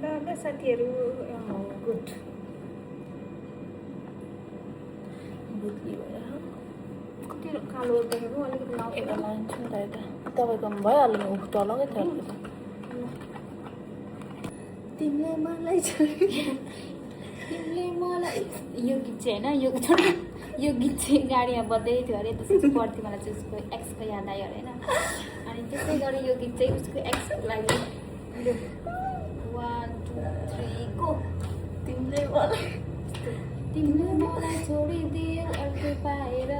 ल साथीहरू गुड बुझ्ली भएर कति कालो देखेको अलिकति एउटा लान्छु नि त यता तपाईँकोमा भइहाल्यो नि उख तलकै थियो अर्को त तिमीले मलाई तिमीले मलाई यो गीत चाहिँ होइन यो गीत चाहिँ गाडीमा बज्दै थियो अरे त्यसपछि पढ्थ्यो मलाई चाहिँ उसको एक्सको याद आयो अरे होइन अनि त्यसै गरी यो गीत चाहिँ उसको एक्सको लागि 1 2 3 गो तिमीले मलाई छोडिदियो अर्को पाएर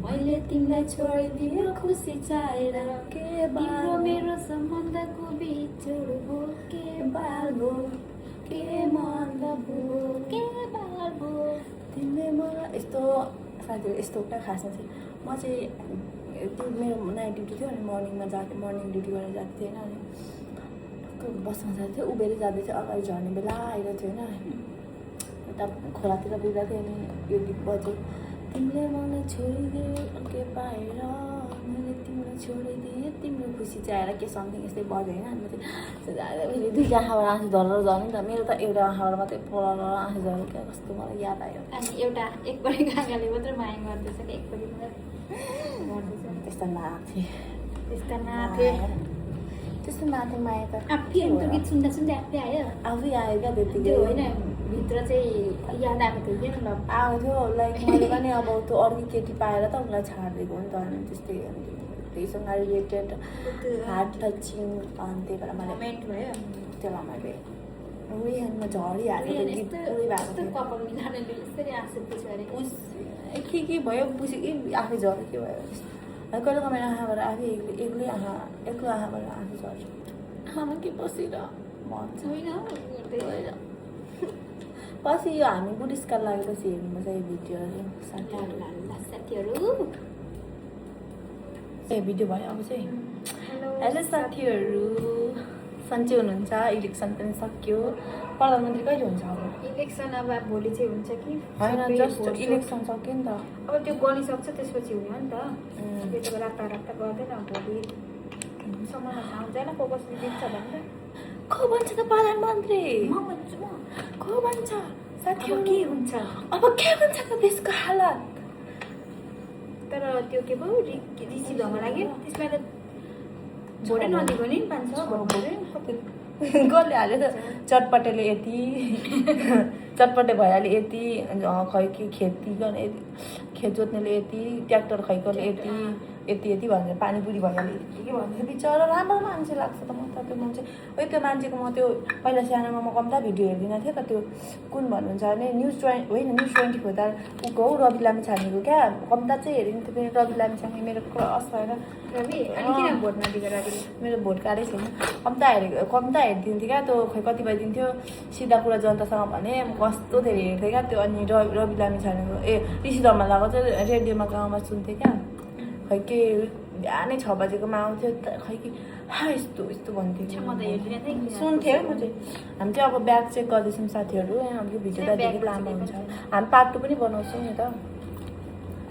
मैले तिमीलाई छोडिदियो खुसी चाहेर के तिम्रो मेरो सम्बन्धको बिछोड हो के बाल हो के मन हो के बाल हो तिमीले मलाई यस्तो साथीहरू यस्तो क्या खासमा चाहिँ म चाहिँ त्यो मेरो नाइट ड्युटी थियो अनि मर्निङ ड्युटी गरेर जाँदै थिएँ होइन अनि बसमा जाँदै थियो उभिएर जाँदै थियो अगाडि झर्ने बेला आइरहेको थियो होइन यता खोलातिर पुग्दा थियो अनि यो गीत बज्यो तिमीले मलाई छोडिदियो के पाएर मैले तिमीलाई छोडिदिएँ तिम्रो खुसी चाहेर के समथिङ यस्तै बज्यो होइन अनि म चाहिँ फेरि दुईवटा आँखाबाट आँसु झरेर झर्नु नि त मेरो त एउटा आँखाबाट मात्रै पलाएर आँसु झऱ्यो क्या कस्तो मलाई याद आयो अनि एउटा एकपट्टि काकाले मात्रै माया गर्दैछ कि एकपट्टि मात्रै गर्दैछ त्यस्तो नाथे त्यस्ता नाथे त्यस्तो नाथे माया त आफै त्यो गीत सुन्दा सुन्दै आफै आयो आफै आयो क्या त्यतिकै त्यो होइन भित्र चाहिँ याद आएको थियो क्या ल आएको थियो लाइक मैले पनि अब त्यो अर्को केटी पाएर त उसलाई छाडिदिएको हो नि त अनि त्यस्तै त्यहीसँग रिलेटेड हार्ट टचिङ अनि त्यही भएर मैले मोमेन्ट भयो त्यसलाई मैले उयोमा झरिहालेको गीत उयो भएको थियो कपाल मिलाउनेले यसरी आँसु पुछ्यो अरे के भयो बुझ्यो कि आफै झऱ्यो के भयो अनि कहिले कहिले आँखाबाट आफै एक्लै आँखाबाट आँसु झर्छ आमा के बसेर भन्छ होइन पछि यो हामी बुढिस्काल लागेपछि हेर्नुपर्छ यो भिडियोहरू साथीहरू ए भिडियो भयो अब चाहिँ हेलो साथीहरू सन्चै हुनुहुन्छ इलेक्सन पनि सक्यो प्रधानमन्त्री कहिले हुन्छ अब इलेक्सन अब भोलि चाहिँ हुन्छ कि होइन जस्ट इलेक्सन सक्यो नि त अब त्यो गनिसक्छ त्यसपछि हुने हो नि त त्यति बेला राता गर्दैन भोलिसम्ममा थाहा हुँदैन को कसले जित्छ भनेर को भन्छ त प्रधानमन्त्री म भन्छु म को भन्छ साथीहरू के हुन्छ अब के हुन्छ त देशको हालत तर त्यो के भयो रिसी धमा लाग्यो त्यसलाई त भोटै नदिएको नि 500 भोट कसले हाल्यो त चटपटेले यति चटपटे भइहाल्यो यति खै के खेती गर्ने खेत जोत्नेले यति ट्र्याक्टर खैकोले यति भनेर पानीपुरी भइहाल्यो के भन्छ बिचरा राम्रो मान्छे लाग्छ त म त त्यो मान्छे त्यो मान्छेको म त्यो पहिला सानोमा म कम्ता भिडियो हेर्दिनँ थिएँ त त्यो कुन भन्नुहुन्छ भने न्युज 24 त ऊको हौ रवि लामी छानेको क्या कम्ता चाहिँ हेरिदिनु थियो फेरि रवि लामी छाने मेरो क्रस भएर रवि अनि किन भोट नदिएको रविले मेरो भोट कार्डै छैन कम्ता हेरिदिन्थेँ क्या त्यो खै कति भइदिन्थ्यो सिधा कुरा जनतासँग भने कस्तो धेरै हेर्थेँ क्या त्यो अनि रवि लामी छानेको ऋषि धर्म लगाएको चाहिँ रेडियोमा गाउँमा सुन्थेँ क्या खै के बिहानै 6 बजेकोमा आउँथ्यो खै कि यस्तो भन्थ्यो सुन्थ्यो म चाहिँ हामी चाहिँ अब ब्याग चेक गर्दैछौँ साथीहरू हाम्रो भिडियो त धेरै लामो हुन्छ हामी पार्ट 2 पनि बनाउँछौँ नि त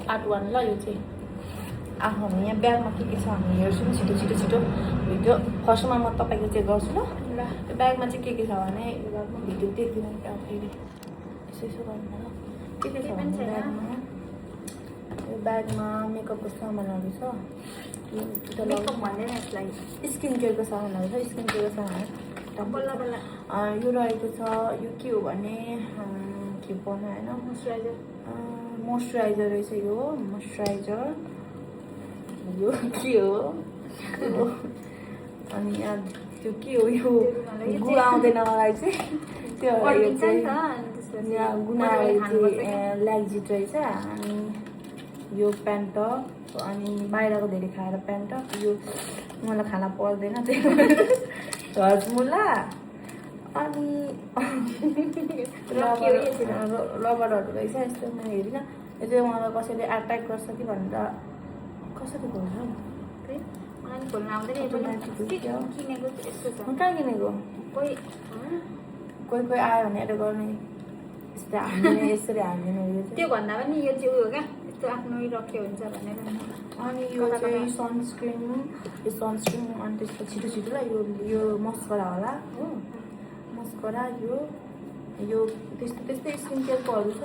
पार्ट 1 ल यो चाहिँ हामी यहाँ ब्यागमा के छ हामी हेर्छौँ छिटो भिडियो फर्स्टमा म तपाईँको चेक गर्छु ल त्यो ब्यागमा चाहिँ के छ भने भिडियो देख्दिनँ क्या फेरि यसो गर्नु ल के छ भने ब्यागमा यो ब्यागमा मेकअपको सामानहरू छ स्किन केयरको सामानहरू छ स्किन केयरको सामान यो रहेको छ यो के हो भने के भन्नु होइन मोइस्चराइजर रहेछ यो मोइस्चराइजर यो के हो अनि यहाँ त्यो के हो यो गु आउँदैन मलाई चाहिँ त्यो यहाँ गुना ल्याक्जिट रहेछ अनि यो प्यान्ट अनि बाहिरको धेरै खाएर प्यान्ट यो मलाई खाना पर्दैन त्यही हजमुला अनि रबरहरू रहेछ यस्तो म हेरिनँ यो चाहिँ मलाई कसैले एट्याक गर्छ कि भनेर कसरी खोल्नु कहाँ किनेको कोही आयो भने एउटा गर्ने यस्तो हामीले यसरी हाल्दिनु त्यो भन्दा पनि यो चाहिँ उयो क्या यस्तो आफ्नै रक्यो हुन्छ भनेर अनि यो चाहिँ सनस्क्रिन अनि त्यसको छिटो ल यो मस्करा होला हो मस्करा यो त्यस्तै स्किन केयरकोहरू छ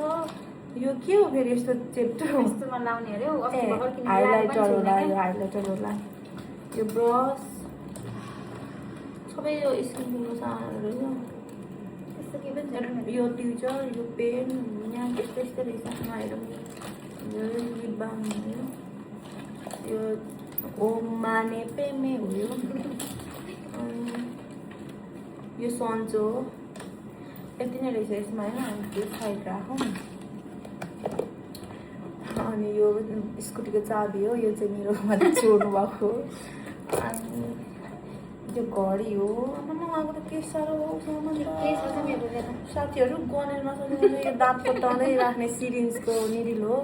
यो के हो फेरि यस्तो चेप्टो यस्तोमा लाउने अरे हौ अस्ति भर्खर किनेर हाइलाइटर लगाएको होला पनि यो हाइलाइटर होला यो ब्रस सबै यो स्किन किन्नु सामानहरू यो त्यस्तो के पनि छैन यो ट्युजर यो पेन यहाँ त्यस्तै रहेछ हेरौँ यो लिप बाम यो ओम माने पेमे हो यो सन्चो हो यति नै रहेछ यसमा होइन हामी त्यो साइड राखौँ अनि यो स्कुटीको चाबी हो यो चाहिँ मेरो माथि चोर्नु भएको अनि यो घडी हो उहाँको त के साह्रो हो सामान त। साथीहरू गनेर नसक्ने यो दाँत कोटाउँदै राख्ने सिरिन्जको निडिल हो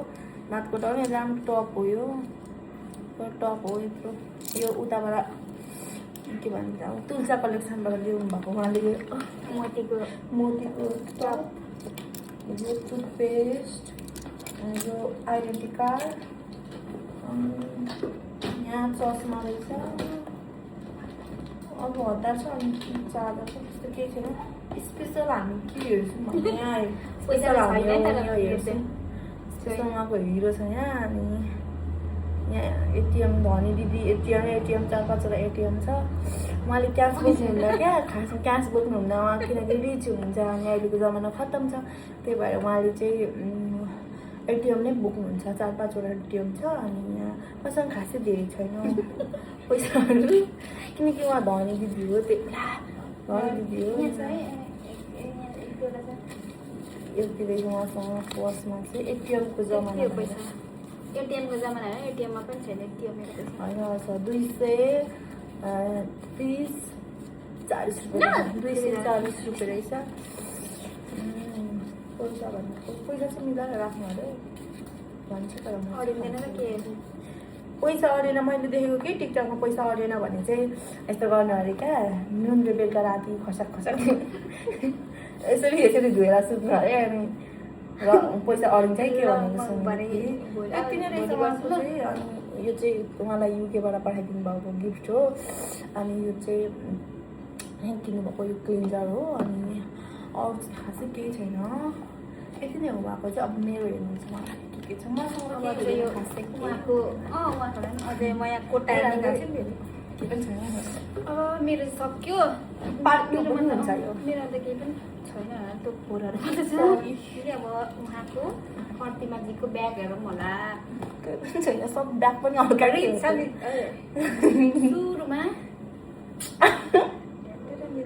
दाँत कोटाउने राम्रो टप हो यो टप हो यत्रो यो उताबाट के भन्छ अब तुलसा कलेक्सनबाट ल्याउनु भएको उहाँले यो मोतीको टप यो टुथपेस्ट यो आइडेन्टी कार्ड यहाँ चस्मा रहेछ अब हतार छ अनि चार्जर छ त्यस्तो केही छैन स्पेसल हामी के हेर्छौँ भने यहाँ स्पेसल हामी यो हेर्छौँ स्पेसलमाको हिरो छ यहाँ अनि यहाँ एटिएम धनी दिदी एटिएम 4-5 एटिएम छ उहाँले क्यास बोक्नुहुन्न क्या खासमा क्यास बोक्नुहुन्न उहाँ किनकि रिच हुनुहुन्छ अनि अहिलेको जमाना खत्तम छ त्यही भएर उहाँले चाहिँ एटिएम नै बोक्नुहुन्छ 4-5 एटिएम छ अनि यहाँ मसँग खासै धेरै छैन पैसाहरू किनकि उहाँ धनी दिदी हो त्यही धनी दिदी हो यति रहेछ उहाँसँग पर्समा चाहिँ एटिएमको जमाना एटिएमको जमाना होइन एटिएममा पनि छैन एटिएम होइन छ 230-40 रुपियाँ 240 रुपियाँ रहेछ पैसा भन्नु पैसा चाहिँ मिलाएर राख्नु अरे भन्छ तर अडिँदैन त के पैसा अडेन मैले देखेको कि टिकटकमा पैसा अडेन भने चाहिँ यस्तो गर्नु अरे क्या नुन र बेलुका राति खसाक यसरी धोएर सुत्नु अरे अनि र पैसा अडिन्छ कि के भनेको यति नै रहेछ उहाँको चाहिँ अनि यो चाहिँ उहाँलाई युकेबाट पठाइदिनु भएको गिफ्ट हो अनि यो चाहिँ किन्नुभएको यो क्लिन्जर हो अनि अरू चाहिँ खासै केही छैन यति नै हो उहाँको चाहिँ अब मेरो हेर्नुहुन्छ उहाँलाई के छ मसँग उहाँको अझै म यहाँ कोटा निकाल्छु नि के पनि छैन अब मेरो सक्यो पार्टीहरू पनि हुन्छ यो मेरो त केही पनि छैन त्यो फोरहरू मात्रै छ फेरि अब उहाँको प्रतिमाजीको ब्यागहरू पनि होला छैन सब ब्याग पनि हल्का सुरुमा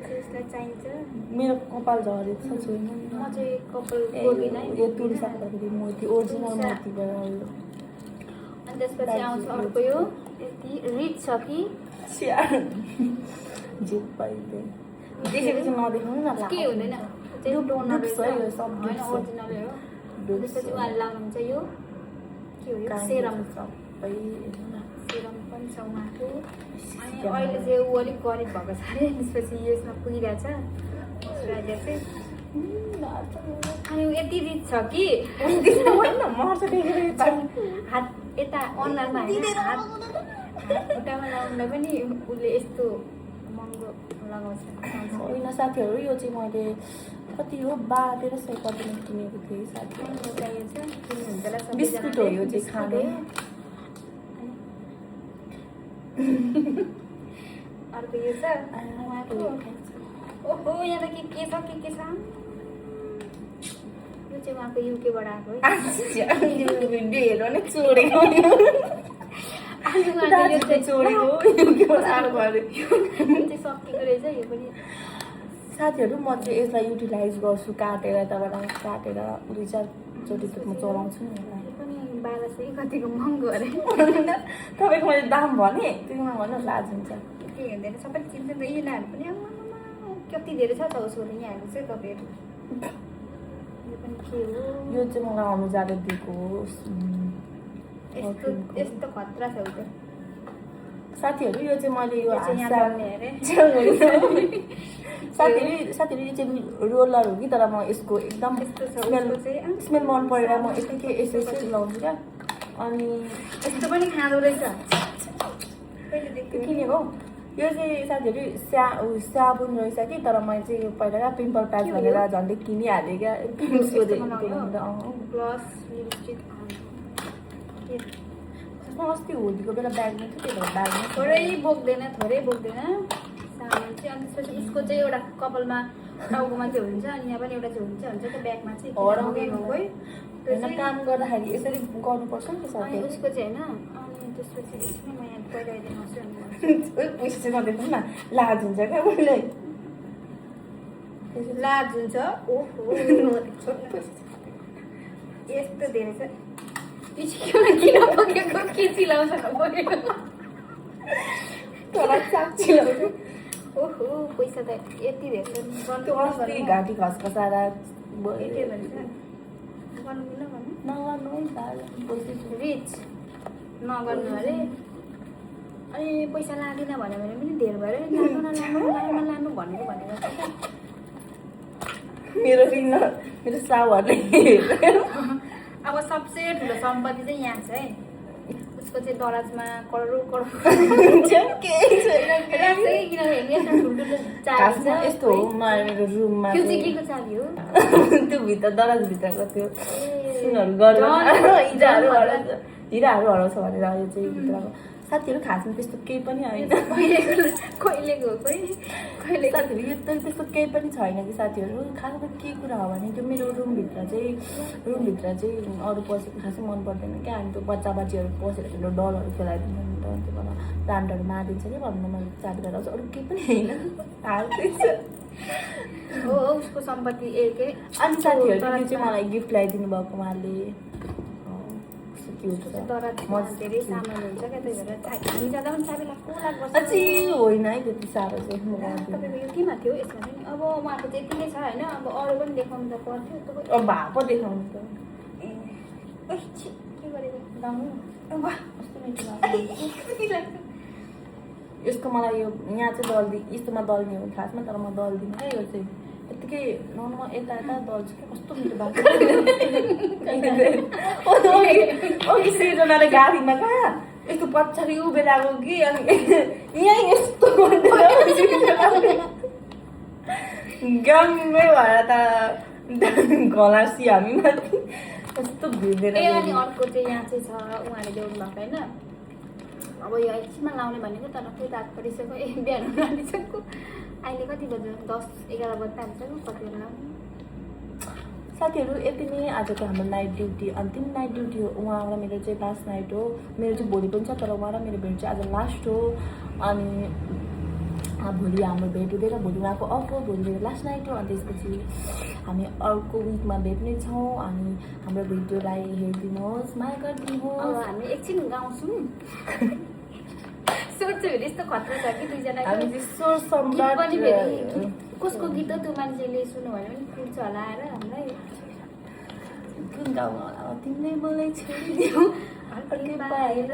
यसलाई चाहिन्छ मेरो कपाल झरेको छ छैन म चाहिँ कपाल गोबिन यो तुलसाको मोती ओरिजिनल मोतीबाट अनि त्यसपछि आउँछ अर्को यो यति रिच छ कि जे पाइँदै देखेपछि नदेखाउनु न के हुँदैन टोनर होइन ओरिजिनलै हो त्यसपछि उहाँले लाउनुहुन्छ यो के हो यो सेरम सबै सेरम पनि छ उहाँको अनि अहिले चाहिँ ऊ अलिक गरिब भएको छ अरे त्यसपछि यसमा पुगिरहेको छ मोइस्चराइजर चाहिँ अनि यति रिच छ कि हात यता अनुहारमा होइन हात खुट्टामा लगाउनलाई पनि उसले यस्तो महँगो लगाउँछ होइन साथीहरू यो चाहिँ मैले कति हो 12-13 कतिमा किनेको थिएँ साथीहरू चाहिएको छ किन्नुहुन्छ होला बिस्कुट हो यो चाहिँ खाने अर्को यो छ उहाँको ओहो यहाँ त के छ के छ यो चाहिँ उहाँको युकेबाट आएको है हेर नै चोरेको सकिएको रहेछ यो पनि साथीहरू म चाहिँ यसलाई युटिलाइज गर्छु काटेर तपाईँलाई काटेर 2-4 चोटि म चलाउँछु नि यो पनि 1200 कतिको महँगो अरे तपाईँको मैले दाम भने त्यसमा भन्नुहोस् लाज हुन्छ के हुँदैन सबै चिन्छ नि त यिनीहरू पनि कति धेरै छ त उसको यहाँहरू चाहिँ तपाईँहरू यो पनि के हो यो चाहिँ मलाई आउनु जाँदा दिएको यस्तो खतरा छ उता साथीहरू यो चाहिँ मैले यो साथीहरू यो चाहिँ रोलर हो कि तर म यसको एकदम स्मेल मन परेर म यतिकै यसै लाउँछु क्या अनि यस्तो पनि खाँदो रहेछ किनेको यो चाहिँ साथीहरू साबुन रहेछ कि तर मैले चाहिँ यो पहिला पिम्पल प्याच भनेर झन्डै किनिहालेँ क्या ग्लस लिपस्टिक अस्ति होलीको बेला ब्यागमा थियो त्यही भएर ब्यागमा थोरै बोक्दैन सामान चाहिँ अनि त्यसपछि उसको चाहिँ एउटा कपालमा टाउकोमा चाहिँ हुन्छ अनि यहाँ पनि एउटा चाहिँ हुन्छ त्यो ब्यागमा चाहिँ होइन काम गर्दाखेरि यसरी गर्नुपर्छ नि त अनि उसको चाहिँ होइन अनि त्यसपछि एकछिन म यहाँ पहिला देखाउँछु अनि पैसा चाहिँ नदेख्नु न लाज हुन्छ क्या उसलाई लाज हुन्छ ओहो यस्तो धेरै छ किन बोकेको के चिलाउँछ नबोकेको तर साग चिलाउँछु ओहो पैसा त यति धेरै त्यो अस्ति घाँटी खसखसाएर के भन्छ गर्नु किन भन्नु नगर्नु है पैसा रिच नगर्नु अरे अनि पैसा लाँदिनँ भन्यो भने पनि धेर भएर लानु भनेको मेरो साउहरूले अब सबसे ठुलो सम्पत्ति चाहिँ यहाँ छ है उसको चाहिँ दराजमा करोड यस्तो हो मेरो रुममा त्यो चाहिँ केको चाबी हो त्यो भित्र दराजभित्रको त्यो सुनहरू गरेर हिराहरू हराउँछ भनेर यो चाहिँ भित्रको साथीहरू खासमा त्यस्तो केही पनि होइन कहिलेको कहिले साथीहरू यो त्यस्तो केही पनि छैन कि साथीहरू खासमा के कुरा हो भने त्यो मेरो रुमभित्र चाहिँ अरू पसेको खासै मन पर्दैन क्या अनि त्यो बच्चा बच्चीहरू पसेर त्यो डलहरू खेलाइदिनु नि त त्यो भएर प्लान्टहरू मारिदिन्छ कि भन्नु मैले चाबी गरेर अरू केही पनि होइन हाल्दैछ हो उसको सम्पत्ति एकै अनि साथीहरू यो चाहिँ मलाई गिफ्ट ल्याइदिनु भएको उहाँले धेरै सामान हुन्छ क्या त्यही भएर हामी जाँदा पनि चाबी लाग्छ अझै होइन है त्यति साह्रो चाहिँ तपाईँको यो केमा थियो यसमा चाहिँ अब उहाँको चाहिँ यति नै छ होइन अब अरू पनि देखाउनु त पर्थ्यो अब भापो देखाउनु त ए के गरेको यसको मलाई यो यहाँ चाहिँ यस्तोमा दल्ने हो खासमा तर म दल्दिनँ क्या यो चाहिँ यत्तिकै म यता दल्छु क्या कस्तो मिठो भएको सृजनाले गाडीमा कहाँ यस्तो पछाडि उभिएर आएको कि अनि यहीँ यस्तो गम्मै भएर त घलासी हामी माथि कस्तो भिडेर अनि अर्को चाहिँ यहाँ चाहिँ छ उहाँले ल्याउनु भएको होइन अब यो एकछिनमा लाउने भनेको तर खोइ रात परिसक्यो बिहान लागिसक्यो अहिले कति बज्यो 10-11 बज्दा हाल्छ कति बेला साथीहरू यति नै आजको हाम्रो नाइट ड्युटी अन्तिम नाइट ड्युटी हो उहाँ र मेरो चाहिँ लास्ट नाइट हो मेरो चाहिँ भोलि पनि छ तर उहाँ र मेरो भेट चाहिँ आज लास्ट हो अनि भोलि हाम्रो भेट हुँदैन भोलि उहाँको अफ हो भोलि मेरो लास्ट नाइट हो अनि त्यसपछि हामी अर्को विकमा भेट्नेछौँ अनि हाम्रो भिडियोलाई हेरिदिनुहोस् माया गरिदिनुहोस् हामी एकछिन गाउँछौँ सोध्छु फेरि यस्तो खतरा छ कि दुईजना हामी चाहिँ स्वर सम्राट पनि फेरि कसको गीत हो त्यो मान्छेले सुन्नु भने पनि कुर्छ होला आएर हामीलाई कुन गाउँमा होला तिमीले मलाई छोडिदियो अर्कै पाएर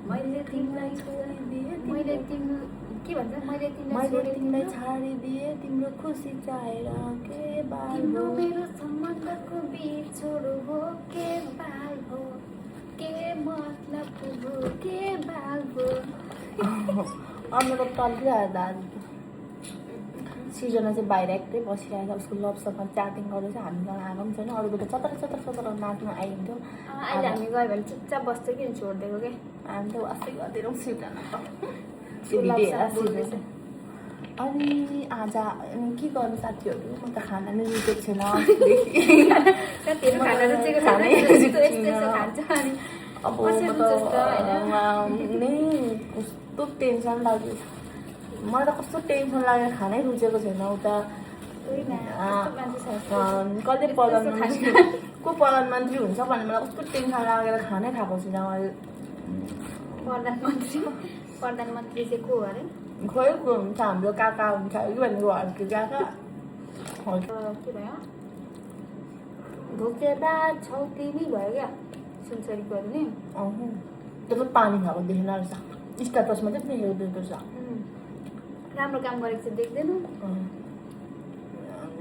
मैले तिमीलाई छोडिदिएँ मैले तिम्रो के भन्छ मैले तिमीलाई छाडिदिएँ तिम्रो खुसी चाहेर के बाल तिम्रो मेरो सम्बन्धको बिछोड हो के बाल हो के मतलब हो के बाल हो अनुरो तल्किरहेको दाजु सृजना चाहिँ बाहिर एक्लै बसिरहेको छ उसको लभसपमा च्याटिङ गर्दैछ हामीसँग आएको पनि छैन अरू बेला चतर नाच्नु आइन्थ्यो अहिले हामी गयो भने चुपचाप बस्दै किन छोडिदिएको क्या हामी त वास्तै गर्दैनौँ सृजना अनि आज के गर्नु साथीहरू म त खाना नै रुचेको छैन अब नै कस्तो टेन्सन लाग्यो मलाई त कस्तो टेन्सन लागेर खानै रुचेको छैन उता कहिले को प्रधानमन्त्री हुन्छ भने मलाई कस्तो टेन्सन लागेर खानै खाएको छैन मैले प्रधानमन्त्री चाहिँ को अरे खोइ को हुन्छ हाम्रो काका हुन्छ कि भनेको हर्के काका के भयो धोकेदा छौ तिमी भयो क्या सुनसरी गऱ्यो नि त्यो पानी खाएको देखेन रहेछ स्ट्याटसमा चाहिँ पनि हेर्दै रहेछ राम्रो काम गरेको चाहिँ देख्दैन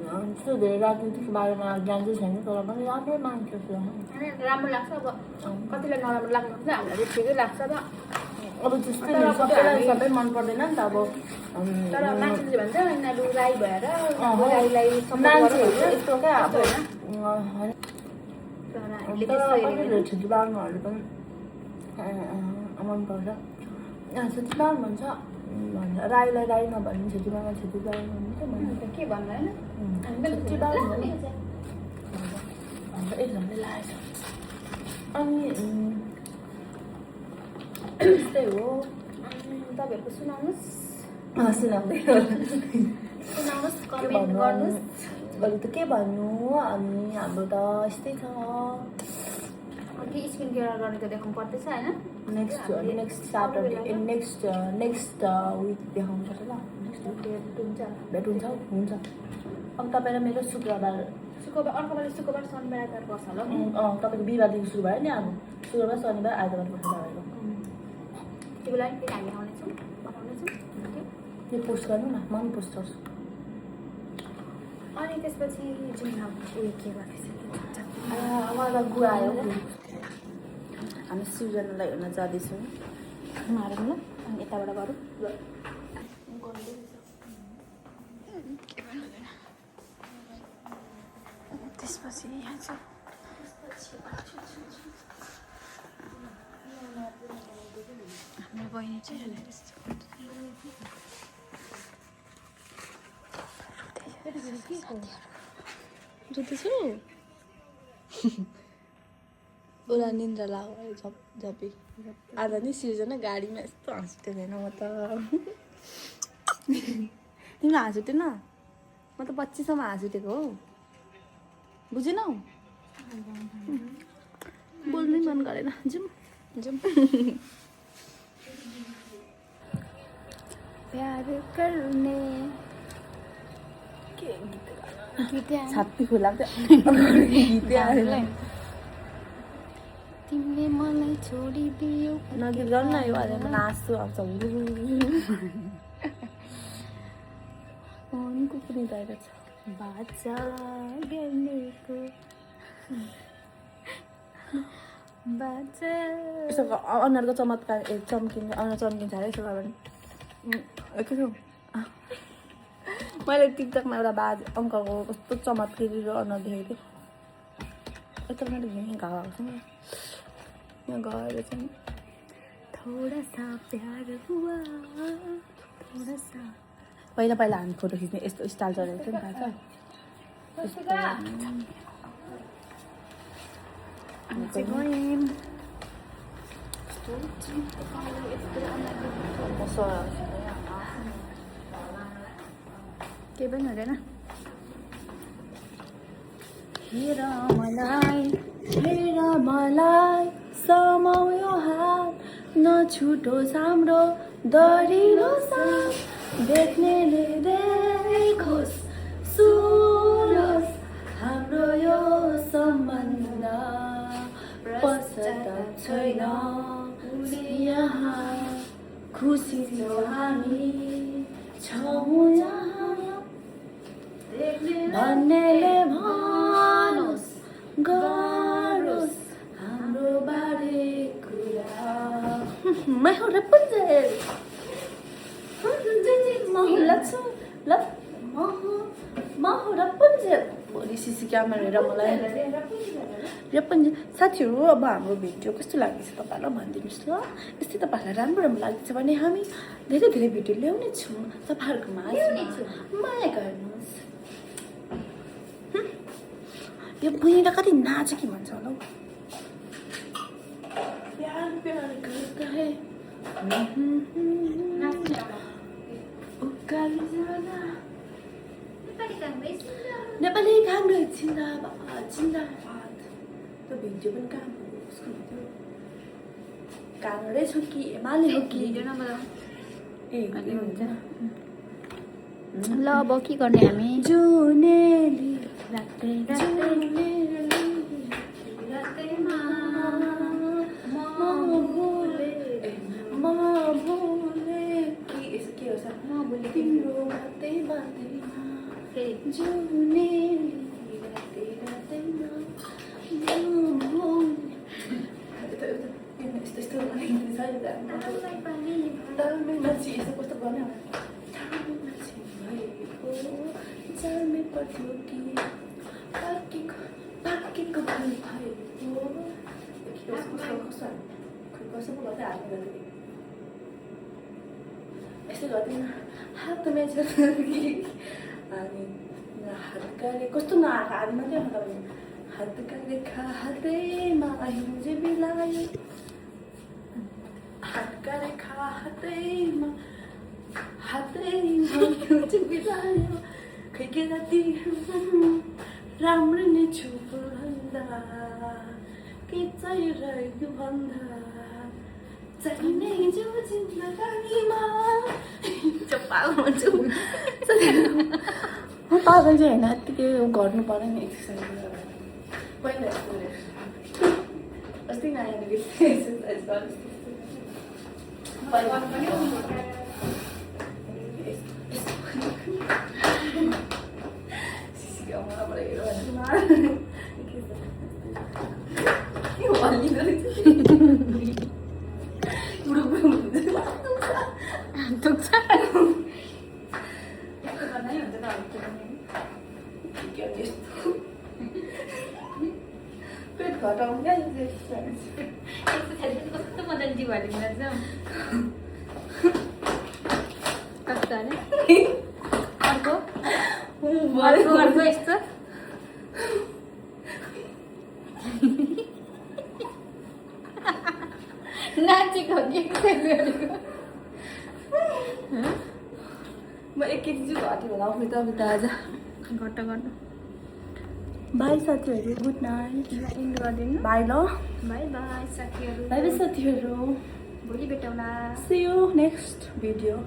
त्यस्तो धेरै राजनीतिको बारेमा ज्ञान चाहिँ छैन तर पनि राम्रै मान्छे राम्रो लाग्छ अब कतिलाई नराम्रो लाग्नु हामीलाई ठिकै लाग्छ र अब जस्तै तर नि अब सबैलाई हामी- सबै मन पर्दैन नि त अब तर मान्छेले भन्छ यिनीहरू राई भएर अहँ। राईलाई support मान्छेहरू गर्छ। यस्तो क्या अब त्यस्तो होइन। तर हामीले तर त्यस्तो हेरेको कतिले छेत्री बाहुनहरू पनि मनपर्छ छेत्री बाहुन भन्छ राईलाई राई नभने छेत्री बाहुन छेत्री बाहुन भन्छ होइन। के भन्नु होइन हामी पनि छेत्री बाहुन एकजनाले लागेछ अनि त्यस्तै हो तपाईँहरूको सुनाउनुहोस् सुनाउँदै सुनाउनुहोस् कमेन्ट गर्नुहोस् अरू त के भन्नु अनि हाम्रो त यस्तै छ कि स्किन केयर गर्ने त देखाउनु पर्दैछ होइन नेक्स्ट सैटरडे नेक्स्ट विक देखाउनु पर्छ ल भेट हुन्छ भेट हुन्छ अब तपाईँ र मेरो शुक्रबार शुक्रबार अर्को पालि शुक्रबार शनिबार आइतबार पर्छ होला नि तपाईँको बिहिबारदेखि सुरु भयो नि अब शुक्रबार शनिबार आइतबार पर्छ तपाईँको त्यो बेला फेरि हामी आउनेछौँ बताउनेछौँ यो पोस्ट गर्नु न म पनि पोस्ट गर्छु अनि त्यसपछि जुन अब उयो के गर्दैछ मलाई त गुवा आयो हामी सिजनलाई हेर्न जाँदैछौँ मारौँ ल अनि यताबाट गरौँ त्यसपछि यहाँ चाहिँ हाम्रो बहिनी चाहिँ जुत्दैछु उसलाई निन्द्रा लाग्यो झपी आज नि सिर्जना गाडीमा यस्तो हाँस उठेको छैन म त तिमीलाई हाँस उठेन म त 25 सम्म हाँस उठेको हो बुझेनौ बोल्नै मन गरेन जाउँ प्यार करने के गीत छाती खुला गीत तिमीले मलाई छोडिदियो नगीत गर्नु न यो अहिले म नाच्छु आउँछ उनको पनि गएको छ बाचा गर्नेको बाचा यसो अनुहारको चमत्कार चम्किन्छ अनुहार चम्किन्छ अरे यसो गर्यो भने के छ मैले टिकटकमा एउटा अङ्कलको कस्तो चमत्कारी अनुहार देखेको थिएँ यत्रो मैले घाउ आएको छ यहाँ गएर चाहिँ थोड़ा सा प्यार हुआ थोड़ा सा पहिला हामी फोटो खिच्ने यस्तो स्टाइल चलेको थियो नि थाहा छ हामी चाहिँ गयौँ केही पनि हुँदैन हेर मलाई समायो हात नछुटोस् हाम्रो दरिलो साथ देख्नेले देखोस् सुनोस् हाम्रो यो सम्बन्ध पश्चाताप छैन यहाँ खुसी छौँ हामी छौँ यहाँ भन्नेले भनोस् गरोस् हाम्रो बारे कुरा मैं हूँ रपुन्जेल म हूँ लक्ष्मी म हूँ रपुन्जेल भोलि सिसी क्यामेरा हेरेर मलाई रपुन्जेल साथीहरू अब हाम्रो भिडियो कस्तो लाग्दैछ तपाईँहरूलाई भनिदिनुहोस् ल यस्तै तपाईँहरूलाई राम्रो लाग्दैछ भने हामी धेरै धेरै भिडियो ल्याउने छौँ तपाईँहरूको माझमा माया गर्नुहोस् यो बुढीलाई कति नाच कि भन्छ होला हौ प्यार प्यार करता है नेपाली काङ्ग्रेस जिन्दाबाद जिन्दाबाद त्यो भिडियो पनि काम उसको थियो काङ्ग्रेस हो कि एमाले हो कि भिडियो नम्बर ए हुन्छ ल अब के गर्ने हामी जुनेली रातै रातैमा म भुले के हो सर म भुले तिम्रो बातै बातैमा फेरि जुनेली रातै रातैमा म भुले यस्तो यस्तो बनाइदिनु छ नि त आमालाई पनि तालमेल मान्छे यस्तो कस्तो गर्ने तालमेल मान्छे भएको जालमेल पर्थ्यो कि पाकेको फुल भएको कसो पो गर्दै हाल्नु गर्दै यस्तो गर्दैन हातमा छ कि अनि हात गाले कस्तो नआएको हात मात्रै आउँदा हात गाले हातैमा हिउँझे बिलायो हात गाले हातैमा हिउँझे बिलायो खै के राति राम्रो नै छु भन्दा के चाहिँ रह्यो भन्दा चाहिने जो जिन्दगानीमा चपाल भन्छु म पागल चाहिँ होइन यत्तिकै गर्नु पर्यो नि एक्सर्साइज पहिला अस्ति नआएर एक्सर्साइज पेट घटाउनु क्या कस्तो मजाले जिउहरू मिलाउँछ कस्तो अरे अर्को यस्तो नाचेको कि म 1 केजी चाहिँ घट्यो होला उता आज घट्ट गर्नु बाई साथीहरू गुड नाइट इन्ड गरिदिनु बाई ल बाई बाई साथीहरू बाई साथीहरू भोलि भेटौँला See you next video.